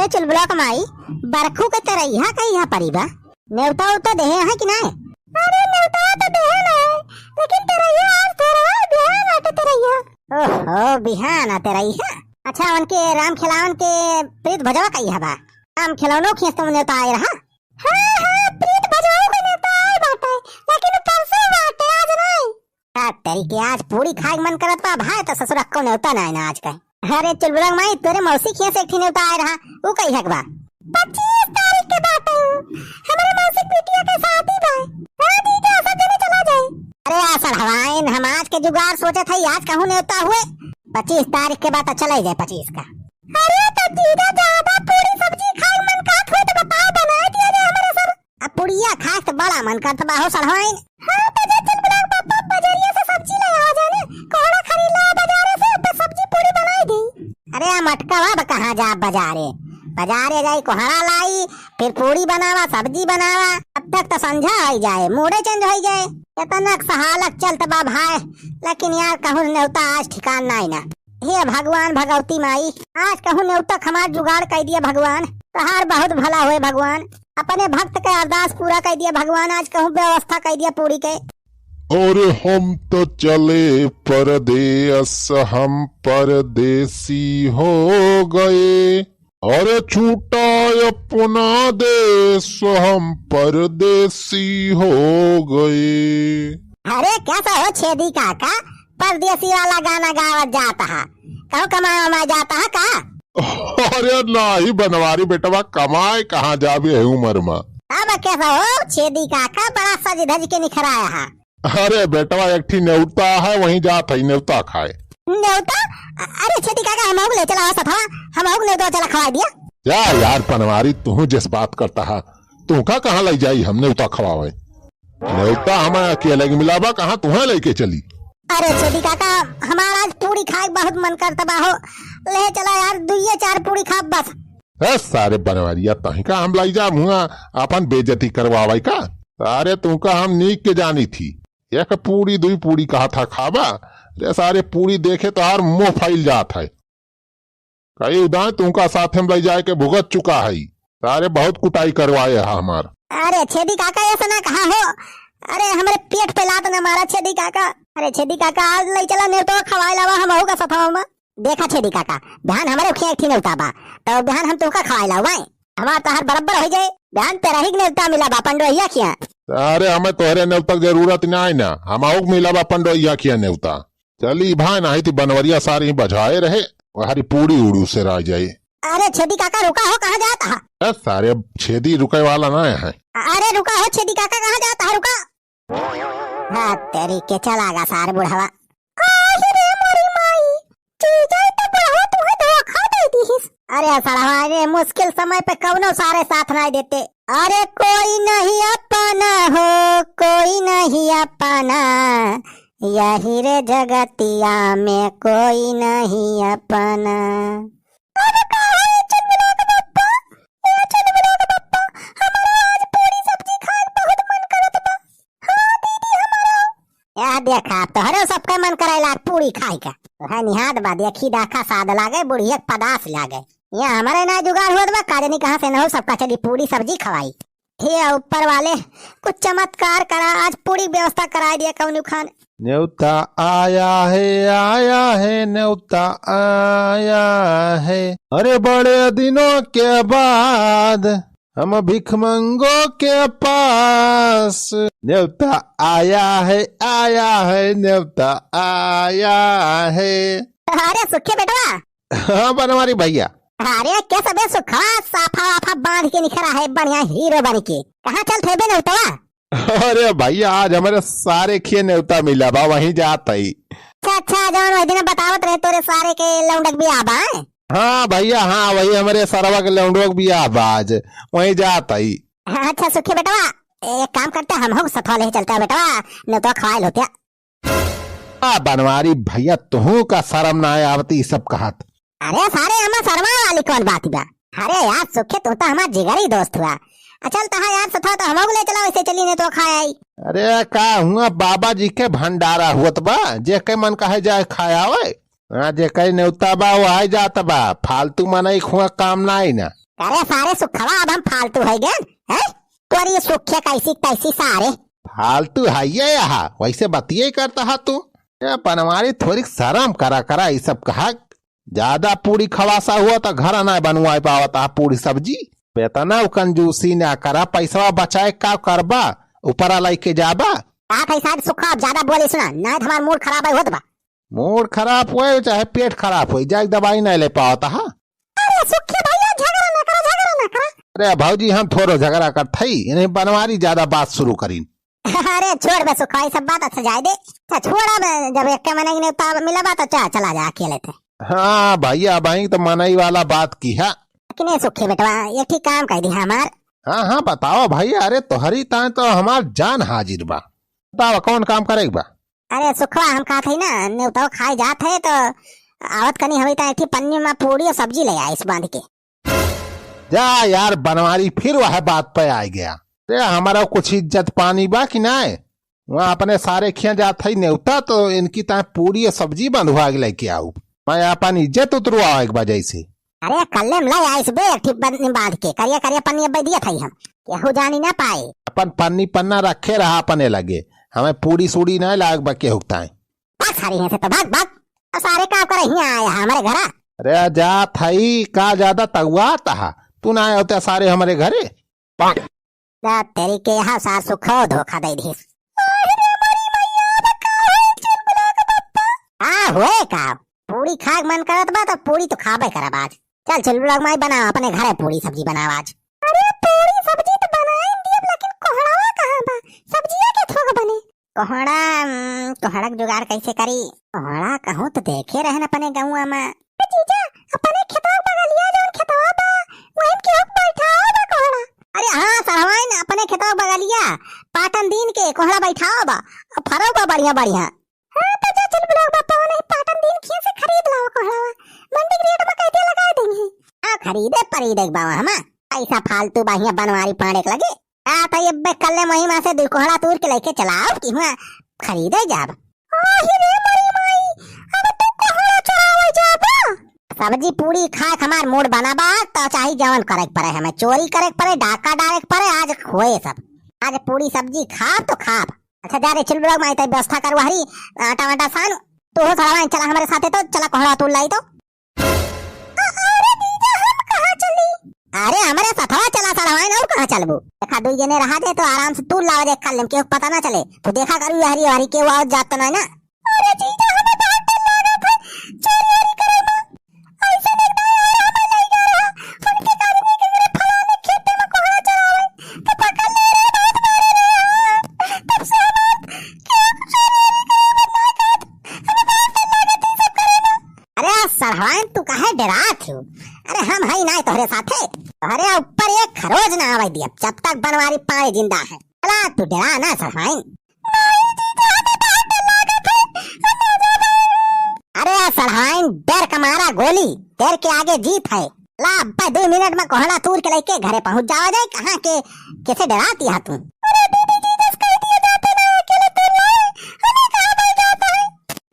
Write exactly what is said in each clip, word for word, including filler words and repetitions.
ए चुलबुला क माई, बरखू के तेरैया कहिया परी बा? नेवता उवता देहे है कि नाय? अरे नेवता तो देहे ना है, लेकिन तेरैया आज थोड़ा बिहान आटे तेरैया। ओहो, बिहान आ तेरैया। अच्छा, उनके राम खेलावन के प्रीत भजवा कहिया बा? राम खेलौनो खींच तुम नेवता आए रहा। हाँ, हाँ, प्रीत भजवाऊ के नेवता आए बाटे, लेकिन परसों बाटे, आज नाय। का तेरी के आज पूड़ी खाए के मन करत बा भाई, तो ससुर अक्को नेवता नाय ना आज कहीं। अरे चुलबुला क माई, तोरे मौसी खिया से एक ठी नेवता आए रहा, ऊ कहिया के बा? पच्चीस तारीख के बाटे ऊ, हमरे मौसी के बिटिया के शादी बा। हाँ दीदी, सब जने चला जाए। अरे आ सड़हवाइन, हम आज के जुगाड़ सोचत हई, आज कहूँ नेवता हुए। पच्चीस तारीख के बाद तो चले जाए, पच्चीस का। अरे तो दीदी, ज्यादा पूड़ी सब्जी खाए के मन करत हुए तो बताओ, बनाए दिया जाए हमरे सर। अब पुड़िया खाए से बड़ा मन करत बा हो सड़हवाइन। हाँ, तो जा चुलबुला क पापा, बजरिया से सब्जी ले आ जाने। कोहड़ा खरीद ला बाजारे से, अब सब्जी पूड़ी बनाई दी। अरे, आ मटका अब कहाँ जा बाजारे? बाजारे जाई, कोहड़ा लाई, फिर पूड़ी बनावा, सब्जी बनावा। अब तक तो संझा होई जाए, मूडे change होई जाए। इतना सहालक चलत बा भाई, लेकिन यार कहूँ नेवता आज ठिकान नाई ना। हे भगवान भगवती माई, आज कहूँ नेवता क हमार जुगाड़ कइ दिया भगवान, तहार बहुत भला होए भगवान, अपने भक्त के अरदास पूरा कइ दिया भगवान, आज कहूँ व्यवस्था कइ दिया पूड़ी के। अरे हम तो चले परदेस, हम परदेसी हो गए। अरे छूटा अपना देश, हम परदेसी हो गए। अरे कैसा हो छेदी काका, परदेसी वाला गाना गावत जात हा, कहूँ कमाए वमाए जात हा का? अरे नाही बनवारी बेटवा, कमाए कहाँ जाबे है उमर मा। अब कैसा हो छेदी काका, बड़ा सज धज के निखराया हा। अरे बेटवा, एक ठी नेवता है, वहीं जात है नेवता खाए। नेवता? अरे छेदी काका, हमहू के ले चला हो सथवा, हमहू के नेवता चला खवाए दिया। या यार पनवारी, तुहू जस बात करता है, तुहका कहाँ लइ जाई हम नेवता खवावे? नेवता हमें अकेले के मिलाबा, कहाँ तुहें लइके चली? अरे छेदी काका, हमार आज पूड़ी खाए के बहुत मन करत बा हो, ले चला यार, दुइये चार पूड़ी खाब बस। ए सारे बनवरिया, तहिका हम लइ जाब हुआ अपन बेइज्जती करवावे का? सारे तुहका हम नीक के जानी थी, एक पूड़ी दुई पूड़ी कहा था खाबा, रे सारे पूड़ी देखे तोहार मुँह फैल जात है। कई उदाय तुमका साथे में लइ जाए के भुगत चुका है। सारे बहुत कुटाई करवाए है हमार। अरे छेदी काका, ऐसा ना कहा हो। अरे हमरे पेट पे लात ना मारा छेदी काका। अरे छेदी काका, आज लइ चला नेवता खवाए लावा हमहू का सथवा में। देखा छेदी काका, बिहान हमरे खिया एक ठी नेवता बा, तो बिहान हम तुमका खवाए लावा। हमार तोहार बराबर होइ जाए। बिहान तेरही के नेवता मिला बा पंडोहिया खिया। अरे हमें तोहरे नेवता के जरूरत नाई ना, हमहू के मिला बा पंडोहिया खिया नेवता। चली भाई, नाही ती बनवरिया सारी बझाए रहे, वहारी पूड़ी उड़ी से रह जाए। अरे छेदी काका रुका हो, कहाँ जात हा? ए सारे छेदी रुके वाला ना है। अरे रुका हो छेदी काका, कहाँ जात हा, रुका। हाँ तेरी के, चला गा सारे बुढ़वा। आही रे मोरी माई, जीजा तो बहुत तुहे धोखा दे दीहिस। अरे सड़वा, अरे मुश्किल समय पे कौनो सारे साथ ना देते। अरे कोई नहीं अपना हो, कोई नहीं अपना, यही रे जगतिया में कोई नहीं अपना। अरे का है चुलबुला के बप्पा? ए चुलबुला के बप्पा, हमारा आज पूरी सब्जी खाए के बहुत मन करत बा। हाँ दीदी, हमारा। या देखा, तोहरे सबके मन करेला पूरी खाए का। तोहे निहाद बा, देखी दाखा साद लागे, बुढ़िया के पदास लागे। या हमारे ना जुगाड़ होत बा, का जानी कहाँ से न हो, सबका चली पूरी सब्जी खवाई। हे ऊपर वाले, कुछ चमत्कार करा, आज पूरी व्यवस्था कराई दिया कौनू खान। नेवता आया है, आया है, नेवता आया है। अरे बड़े दिनों के बाद हम भिखमंगों के पास। नेवता आया है, आया है, नेवता आया है। अरे सुखे बेटवा। हाँ बनवारी भैया। अरे कैसा बे सुखा, साफा वाफा बांध के निखरा है, बढ़िया हीरो बन के। कहाँ चलत है बे नेवतवा? अरे भैया, आज हमरे सारे खिए नेवता मिला बा, वहीं जात हई। अच्छा, अच्छा, जौन वही दिन बतावत रहे तोरे सारे के लौंडक बियाह बा, हैं? हाँ भैया, हाँ, वही हमरे सरवा के लौंडवा के बियाह बा आज, वहीं जात हई। हाँ, अच्छा, सुखी बेटवा, एक काम करते, हमहू के सथवा ले चलते बेटवा, नेवतवा खवाइल होते। आ बनवारी भैया, तुहू का शर्म ना आवती ई सब कहत। अरे सारे, हमा शर्मा वाली कौन बात बा? अरे यार सुखे, तू तो हमार जिगरी दोस्त हुआ। अच्छा, चल तहा यार सथा तो हमहू ले चला, वैसे चली नेवतवा खाए आई। अरे का हुआ, बाबा जी के भंडारा हुअत बा, जे के मन कहे जाए खाए आवे। हाँ, जे कहीं नेवता बा वो आए जात बा, फालतू मनई हुआ काम ना आई ना। अरे सारे सुखवा, अब हम फालतू होइ गए, हैं? तोरी सुखे कैसी तैसी सारे। फालतू है ये यहाँ, वैसे बतिये करता है तू। ये बनवारी थोड़ी शर्म करा करा, ये सब कहा। ज्यादा पूरी खवासा हुआ तो घर ना बनवाए पावत आ पूरी सब्जी। बेतना उ कंजूसी ना करा, पैसवा बचाए का करबा, ऊपरा लइके जाबा। का भाई साहब सुखा, अब ज्यादा बोली सुना, ना तो हमार मूड खराब है होत बा। मूड खराब होए चाहे पेट खराब होए, जाए दवाई नहीं ले पावत हा। अरे सुखी भैया, झगड़ा ना करा, झगड़ा ना करा। अरे भौजी, हम थोड़ो झगड़ा करत हई, इन्हें बनवारी ज्यादा बात शुरू करीन। अरे छोड़ बे सुखा, ई सब बात अच्छा जाए दे। अच्छा छोड़, अब जब एक महीना की नेवता मिला बा तो चा-, चला जा अकेले थे। हाँ भैया, भाई तो मनई वाला बात की है। लेकिन ये सुखी बेटवा, एक ठीक काम कह दी हमार। हाँ हाँ, बताओ भाई। अरे तोहरी ताए तो हमार जान हाजिर बा। बताओ कौन काम करे के बा? अरे सुखवा, हम कहत हई ना, नेवता खाए जात है तो आवत कनी हमें ताए एक ठी पन्नी में पूरी और सब्जी ले आइस बांध के। जा यार बनवारी, फिर वह बात पे आ गया। अरे हमारा कुछ इज्जत पानी बा कि नाय? वहाँ अपने सारे खिया जात है नेवता तो इनकी ताए पूरी और सब्जी बंधवा के लेके आऊ। मैं अपन इज्जत उतरवावे के बा जैसे। अरे कल्ले में ले आइस बे, एक ठी पन्नी बांध के, करिया करिया पन्नी अब दिया था हम, केहू जानी ना पाए। अपन पन्नी पन्ना रखे रहा अपने लगे, हमें पूरी सूड़ी ना लाग बा केहू ताए। भाग सारी यहाँ से तो, भाग, भाग। और सारे का करे हियाँ आया है हमारे घरा? अरे जात हई, का ज्यादा तगुआ तहा? तू ना होते सारे हमारे घरे। जा तेरी के यहाँ सार सुखो धोखा दे दिस। अरे मोरी मैया, अब का होई चुलबुला के पप्पा? का हुए का? पूरी खाए के मन करत बा तो पूरी तो खाबे करब आज। चल चुलबुला के माई बनाओ, अपने घरे पूरी सब्जी बनाओ आज। अरे पूरी सब्जी तो बनाई दियब, लेकिन कोहड़वा कहाँ बा? सब्जिया के थोक बने। कोहड़ा, उम, कोहड़ा के जुगाड़ कैसे करी? कोहड़ा कहूँ तो देखे रहन अपने गौवा में। ए जीजा, अपने खेतवा के बगलिया जौन खेतवा बा, वहीं केहू के बैठावा बा कोहड़ा। अरे हाँ सरवाइन, अपने खेतवा के बगलिया पाटन दीन के कोहड़ा बैठावा बा, फरवा बा बढ़िया बढ़िया। हाँ तो जा चुलबुला के पप्पा, वही पाटन दीन खिया से खरीद लावा कोहड़ा, मंडी के रेट में कहते लगा देंगे। हाँ खरीदे परीदे के बावा हमा, पैसा फालतू बा हियाँ बनवारी पाड़े के लगे। आ, तो ये बे कल्ले महीना से दू कोहड़ा तूर के लेके चलाओ कि हुआ खरीदे जाब। ओही रे मोरी माई, अब तू कोहड़ा चोरावे जाबा? सब्जी पूरी खाए के हमार मूड बना बा, तो चाहे जवन करे के पड़े, हमें चोरी करे के पड़े, डाका डाले के पड़े, आज होए सब। आज पूरी सब्जी खाब तो खाब। अच्छा जा रे, चुलबुला के माई, तई व्यवस्था करू हरी, आटा वाटा सान, तू हो साला चला हमारे साथे तो, चला कोहड़ा तूर लाई तो। अ-, अरे जीजा, हम कहाँ चली? अरे, हमरे सथवा चला सरवाइन, और कहाँ चलबू? देखा, दुई जने रहा दे तो आराम से तूर लावा दे, खा लेम, केहू पता ना चले। तू देखा करू, हरी हरी केहू आवत जात तो नहीं ना। अरे जीजा, हमें बहुत डर लागत है, चोरी हरी करे में। ऐसे नहीं, नहीं, और हमें ले जा रहा, उनके आदमी के मेरे फलाने खेते में कोहड़ा चरावे, तो पकड़ ले रहे, बहुत मारे रहे, तब से हमार केहू चोरी हरी करे में ना कहत। अरे सरवाइन, तू काहे डेरात हो? अरे हम हई नाय तोहरे साथे, तोहरे ऊपर एक खरोच ना आवे दियब जब तक बनवारी पाड़े जिंदा है। चला तू डेरा ना सरवाइन। अरे सरवाइन, डर का मारा गोली, डर के आगे जीत है। ला अब्बा दो मिनट में कोहड़ा तूर के लेके घरे पहुंच जावा जाए। कहाँ के, कैसे डेरात यहाँ तू? अरे दीदी जी, जस कह दिया जाते ना, अकेले तू लाए, हमें कहाँ भाई जाता है?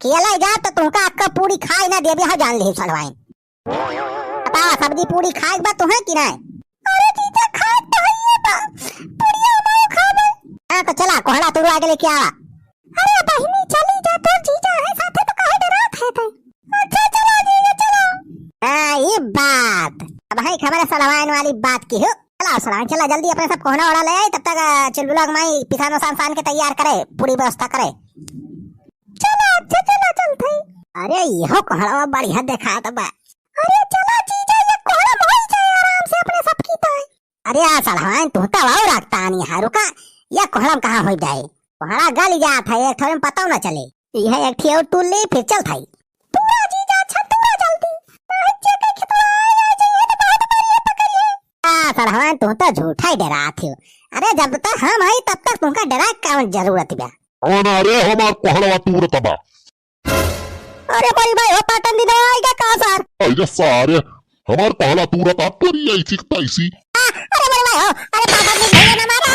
केला जा तो तुमका अक्का पूरी खाए ना देबे, हाँ जान ले सड़वाइन। बतावा सब्जी पूरी खाए के बा तुहे कि नाय? अरे जीजा खाए तो हइये बा, पूरिया हमारा खाबे। हाँ तो चला कोहड़ा तुरवा के लेके आवा। अरे बहिनी चली जा, तोर जीजा है साथे तो काहे डरात है तै? अच्छा चला जीजा चला। हाँ ई बात, अब है खबर सड़वाइन वाली बात की हो। चला सड़वाइन चला, जल्दी अपने सब कोहड़ा ओहड़ा ले आई, तब तक अ, चुलबुला के माई पिसान उसान सान के तैयार करे, पूरी व्यवस्था करे। चला, अच्छा, चला, चलत हई। अरे, इहो कोहड़वा बढ़िया देखात बा। अरे, चला, जीजा, ये कोहड़ा में होई जाए आराम से अपने सबकी ताई। अरे, आ सड़वाइन, तू तो और रखतानी है, रुका, ये कोहड़ा में कहाँ होई जाए? कोहड़ा गल जात है, एक ठो में पता ना चले। यह एक ठो और तूर ले, फिर चलत हई। तूरा जीजा, अच्छा, तूरा जल्दी। नहीं, जे के खेतवा आ, आ जाइए, तो बहुत बढ़िया पकड़िए। आ सड़वाइन, तू तो झूठा ही डरात हो। अरे, जब तक हम हई, तब तक तुमका डराए के कौन जरूरत बा? कौन? अरे हमार कोहड़वा तूरत बा। अरे बड़ी भाई हो, पाटन दीन आइगा का सार? अरे सारे, हमार कोहड़ा तूरत आ, तोरी ऐसी की तैसी। आ, अरे बड़ी भाई हो, अरे पाटन दीन भैया ना मारा।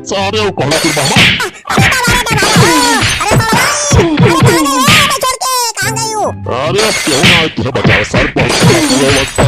सारे वो कोहड़ा तूर बा। अरे बाबा रे, बाबा रे, अरे साला, अरे कहाँ गई हो? अरे छोड़ के, कहाँ गई हो? अरे अब केहू ना आए तुहे बचावे सर, बहुत